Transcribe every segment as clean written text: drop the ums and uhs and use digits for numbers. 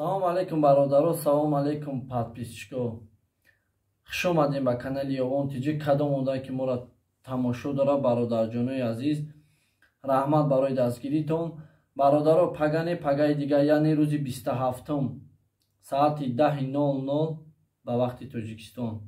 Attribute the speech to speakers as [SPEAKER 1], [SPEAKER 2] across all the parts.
[SPEAKER 1] Салому алейкум, бародаро, салому алейкум, подписчико. Хуш омадем ба канали Ёвон ТЖ. Кадом одаме ки моро тамошо дора, бародарҷонои азиз, раҳмат барои дастгиритон. Бародаро, пагане пагаи дигар, яъне рӯзи 27-ум соати 10:00 ба вақти Тоҷикистон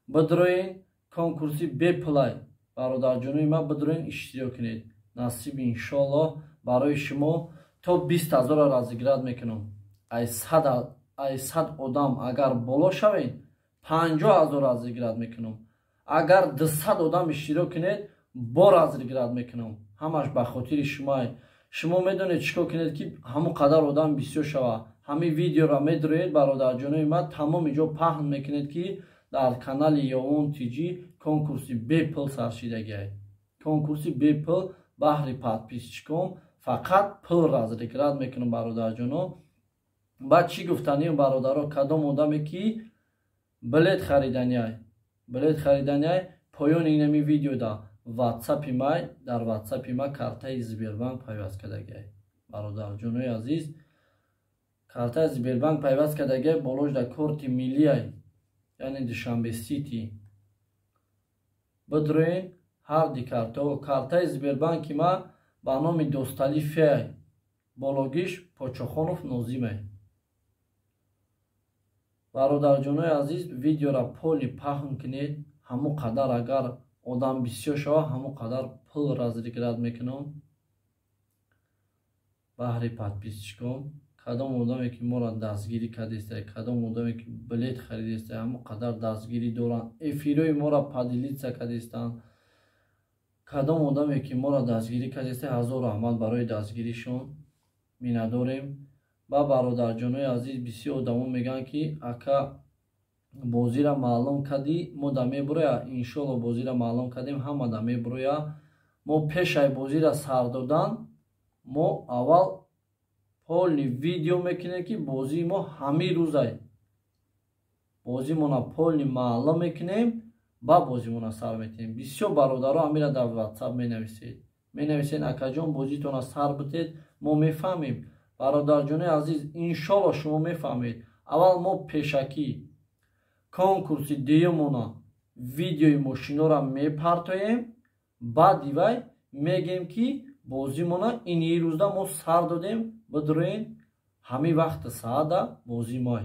[SPEAKER 1] бидроен, конкурси бепулай. Бародарҷонои ман, бидроен, иштирок кунед. Насиб, иншоаллоҳ, барои шумо то 20 000-ро разыграть мекунам. Ай 100 одам агар боло шавед, 50 000 разыграть мекунам. Агар 200 одам иштирок кунед, бо разыграть мекунам. Ҳамаш ба хотири шумое. Шумо медонед, чӣ кор кунед, ки ҳамон қадар одам бисёр шавад. Ҳамин видеоро медроед, бародарҷонои ман, тамоми ҷо паҳн мекунед, ки дар канали Ёвон ТЖ конкурси бепул саршидагиай. Конкурси бепул баҳри подписчикон, фақат пул разыграть мекунам, бародарҷоно. Баъд чӣ гуфтанием, бародаро? Кадом одаме ки билет хариданиай, билет хариданиай, поёни инами видеода ватсапи май, дар ватсапи ма картаи Сбербанк пайваст кардагиай. Бародарҷонои азиз, картаи Сбербанк пайваст кардагиай, болош дар корти миллиай, яъне Душанбе Сити. Бидроен, ҳарди картао, картаи Сбербанки ма ба номи Достали Феай, бологиш Почохонов Нозимай. Бародарҷонои азиз, видеора поли паҳн кунед. Ҳамон қадар агар одам бисёр шавад, ҳамон қадар пул разыграть мекунам баҳри подписчикон. Кадом одаме ки моро дастгирӣ кардеста, кадом одаме ки билет харидеста, ҳамон қадар дастгирӣ доранд, эфирҳои моро поделиться кардестанд. Кадом одаме ки моро дастгирӣ кардеста, ҳазор раҳмат барои дастгиришон, миннатдорем. Ба бародарҷонои азиз, бисёр одамо мегӯянд, ки ака, бозира маълум кардӣ, мо да мебуроя. Иншоалло, бозира маълум кардем, ҳама да мебуроя. Мо пешаи бозира сар додан, мо аввал полный видео мекунем, ки бозии мо ҳамин рӯзай. Бозимона полный маълум мекунем, ба бозимона сар метиҳем. Бисёр бародаро ҳамира дар Ватсап менависед, менависед: «Акаҷон, бозитона сар битед, мо мефаҳмем». Бародарҷонои азиз, иншоалло, шумо мефаҳмед. Аввал мо пешакӣ конкурси дуюмона видеои мошинора мепартоем, баъди вай мегем, ки бозимона ини рӯзда мо сар додем, бидроен, ҳамин вақти саада бозӣ мой.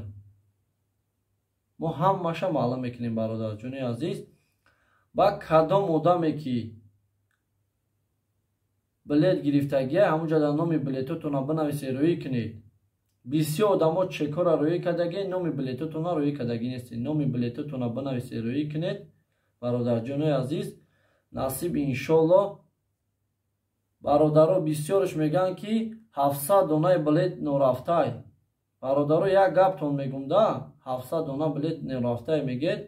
[SPEAKER 1] Мо ҳамаша маълум мекунем, бародарҷонои азиз. Ба кадом одаме ки билет гирифтагия, ҳамунҷа дар номи билетотона бинависе, рӯӣ кунед. Бисёр одамо чекора рӯӣ кардаги, номи билетотона рӯӣ кардагӣ нестед. Номи билетотона бинависе, рӯӣ кунед, бародарҷонои азиз. Насиб, иншолло. Бародаро, бисёрш мегӯянд, ки 700 донаи билет норафтай. Бародаро, як гаптон мегум да, 700 дона билет норафтай мегед.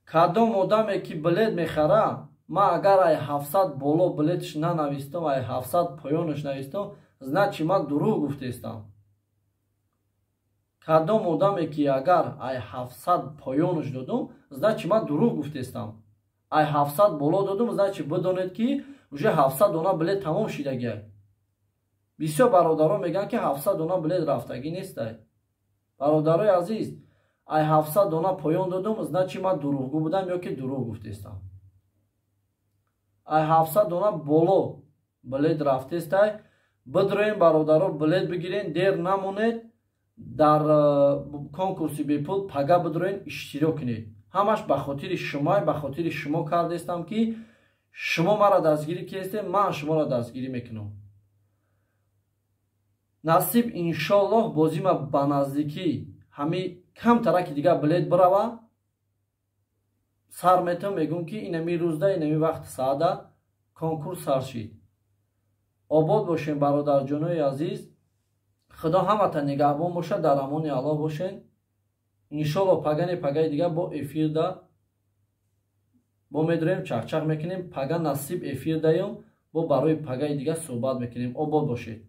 [SPEAKER 1] Кадом одаме ки билет мехара, ман агар ай 700 боло билетш нанавистам, ай 700 поёнаш навистам, значит, ман дурӯғ гуфтестам. Кадом одаме ки агар ай 700 поёнаш додум, значит, ман дурӯғ гуфтестам. Ай 700 боло додум, значит, бидонед, ки уже 700 дона билет тамом шидагиай. Бисёр бародарон мегӯянд, ки 700 дона билет рафтагӣ нестай. Бародарои азиз, ай 700 дона поён додум, значит, ман дурӯғгӯ будам ё ки дурӯғ гуфтестам. Ай 700 дона боло билет рафтестай. Бидроем, бародаро, билет бигирен, дер намонед. Дар конкурси бепул пага бидроен, иштирок кунед. Ҳамаш ба хотири шумо, ба хотири шумо кардестам, ки шумо маро дастгирӣ кестем, ман шуморо дастгирӣ мекунам. Насиб, иншоаллоҳ, бозима ба наздикӣ, ҳами камтараки дигар билет бирава, сар метам, мегӯм, ки инами рӯзда, инами вақти саада конкурс сар шид. Обод бошем, бародарҷонои азиз. Худо ҳамата нигаҳбон бошад, дар амони Аллоҳ бошен. Иншоалло, пагани пагаи дигар бо эфирда бо медорем, чақчақ мекунем. Пага, насиб, эфир даём, бо барои пагаи дигар суҳбат мекунем. Обод бошед.